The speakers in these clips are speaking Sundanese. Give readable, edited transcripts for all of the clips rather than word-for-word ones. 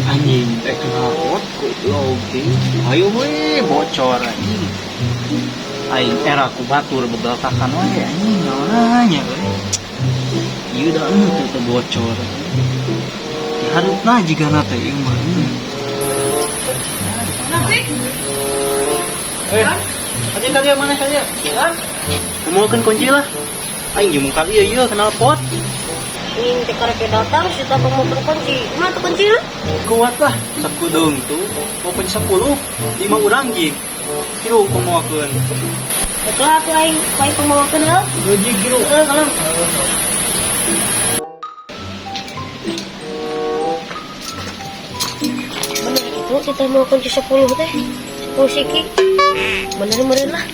Anjing teh knalpot goblok ting. Ayo we bocor anjing. Aing era ku batur bebeltakan wae anjing naonanya euy. Ieu da teu teu bocor. Di hareupna jigana teh ieu mah. Eh, aja kali mana kali ya? Hah? Kumahakeun kunci lah. Aing jeung mungkal ieu ieu knalpot. Ini teh karek datang si tabang mau kunci. Mana tuh kunci lah? Kuat lah, sakudung tuh. Mau kunci 10, 5 urang jig. Kiru kumahakeun. Betul atuh aing aing pemawakeun heuh. Gaji kiru. Heuh, kalem. Bener itu kita mau kunci 10 teh. 10 siki. Bener meureun lah.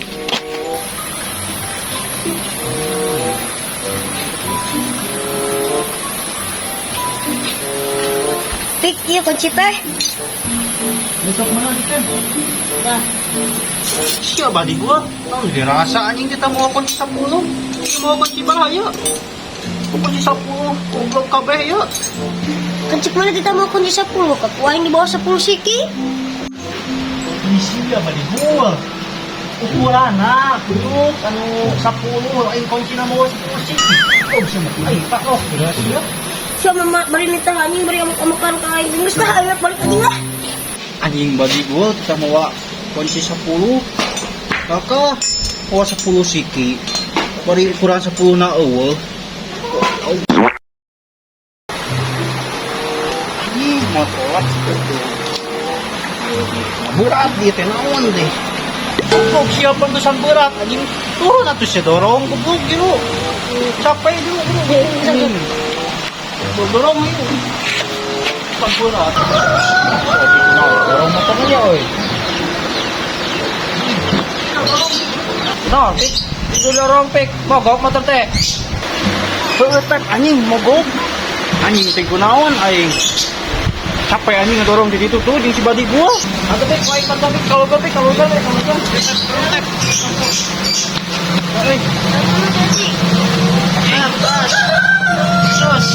Pik, iya kunci teh. Besok mana teh? Nah, Siapa di gua? Tahu dirasa anjing kita mau kunci 10. Kita mau kunci bahaya. Kunci 10, goblok kabeh ya. Kunci mana kita mau kunci 10? Ke aing di bawah 10 siki. Ini siapa di gua? Ukuranna kudu anu 10 aing kuncina mau 10 siki. Oh, bisa mah aing tak loh geus ya. Siapa mah bari nitah anjing bari amuk-amukan ka aing. Geus lah ayo balik anjing lah. Anjing bagi gua kita mau kunci 10. Kakak mau 10 siki. Bari ukuran 10 na eueuh. Anjing motor gitu. Berat dia teh naon deh. Goblok siapa tulisan berat anjing turun atuh sia dorong goblok gitu. Capek dulu anjing. Dorong ieu. Tulisan berat. Dorong motornya euy. No, pik. Itu dorong pik. Mogok motor teh. Heueuh teh anjing mogok. Anjing teh kunaon aing. Capek anjing ngedorong di situ tuh jeung si badi gua. Atuh pik, wae pantau pik kalau gua pik, kalau gua pik, kalau gua. Euy. Terus.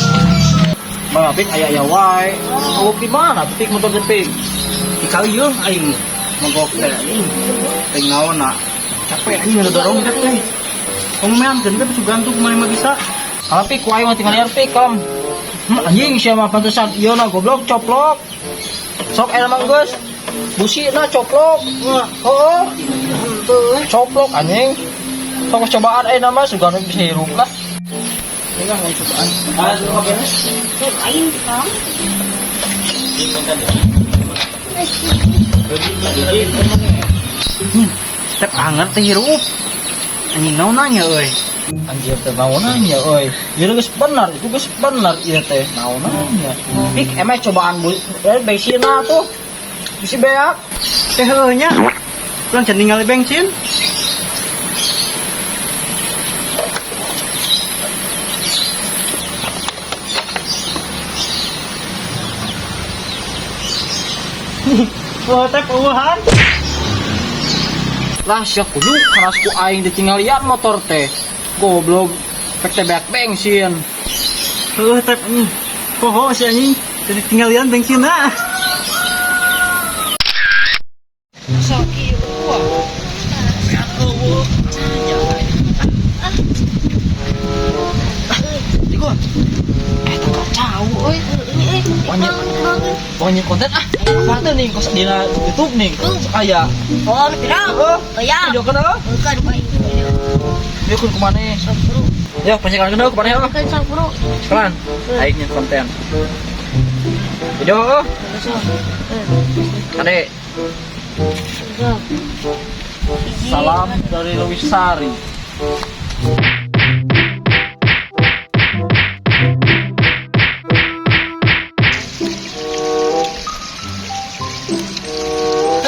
Bang pik aya aya wae. Mogok di mana pik motor teh pik? Di kali yeuh aing mogok teh anjing. Teh naonna. Capek anjing ngedorong teh teh. Pengmeankeun teh sugan tuh kumaha mah bisa. Kalau pik wae mah tinggal liar pik kom. Anjing sia mah pantesan ieu na goblok coplok. Sok eta mah geus. Busi na coplok. Heeh. Coplok anjing. Sok cobaan ayeuna mah sugan bisa hirup lah. Enggak mau cobaan. Ah, oke. Tuh aing kang. Step anger teh hirup. Anjing naon nanya euy. Anjir teh naon nanya euy. Ieu geus bener, itu geus bener ieu teh naon nanya. Pik emeh cobaan bu bensinna tuh. Bisi beak. Teh heueuh nya. Urang can ningali bensin. Wah, teh eueuhan. Lah sia kudu karas ku aing ditinggalian motor teh. Goblok, pek teh beak bensin. Heueuh teh anjing. Poho si anjing, jadi tinggalian bensinna. Sok ieu gua. Beak eueuh. Digo. Eh, tak kacau euy. Banyak Banyak konten ah. Apa tuh nih kos dina YouTube nih? Aya. Oh, viral. Oh, Oh ya. Video kenal? Bukan aing video. Video kun kemana? Sok bro. Ya, pancingan kenal kemana ya? Bukan sok bro. Kelan. Aingnya konten. Video oh. Sok. Ade. Sok. Salam dari Lewisari.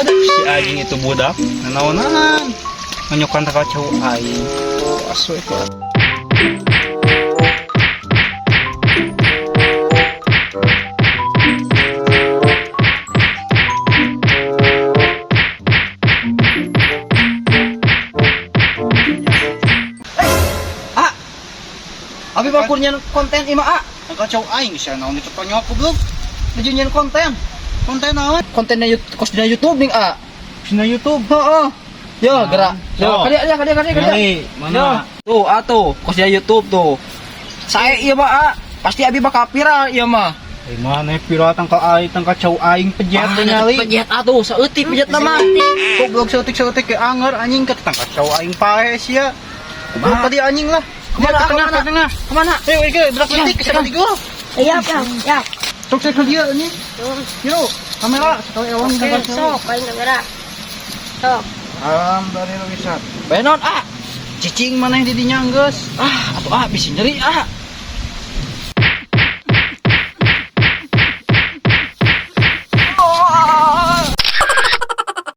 Aduh, si anjing itu budak. Nanaonan. Nganyokan kacau aing. Awas we. Ah. Abi mah kur nyen konten ima ah. Kacau aing sia naon itu tonyok goblok. Nuju nyen konten. Konten naon? Kontennya YouTube, kos dina YouTube ning a. Dina YouTube. Heeh. Yo, gerak. Yo, Sok. kali kali kali kali. Kali, Yo. mana? Tuh, a tuh, kos dina YouTube tuh. Saya iya mah a, pasti abi bakal viral iya mah. Eh, mana viral tangkal aing tangkal cau aing pejet Ah, ningali. pejet atuh, saeutik pejet nama. Goblok saeutik-saeutik ke anger anjing ke tangkal cau aing pae sia. Kumaha? Tadi anjing lah. Kemana, Ke tengah, kemana? ke tengah. Kemana? Eh, weh, berak Ya, detik ya. sekali gua. Siap, siap, siap. Sok saya ke dia anjing. Yo, kamera sekali ewang Oke, sok aing kamera. Sok. Alhamdulillah bisa. Benon a. Cicing maneh di dinya geus. Ah, atuh a bisi nyeri a.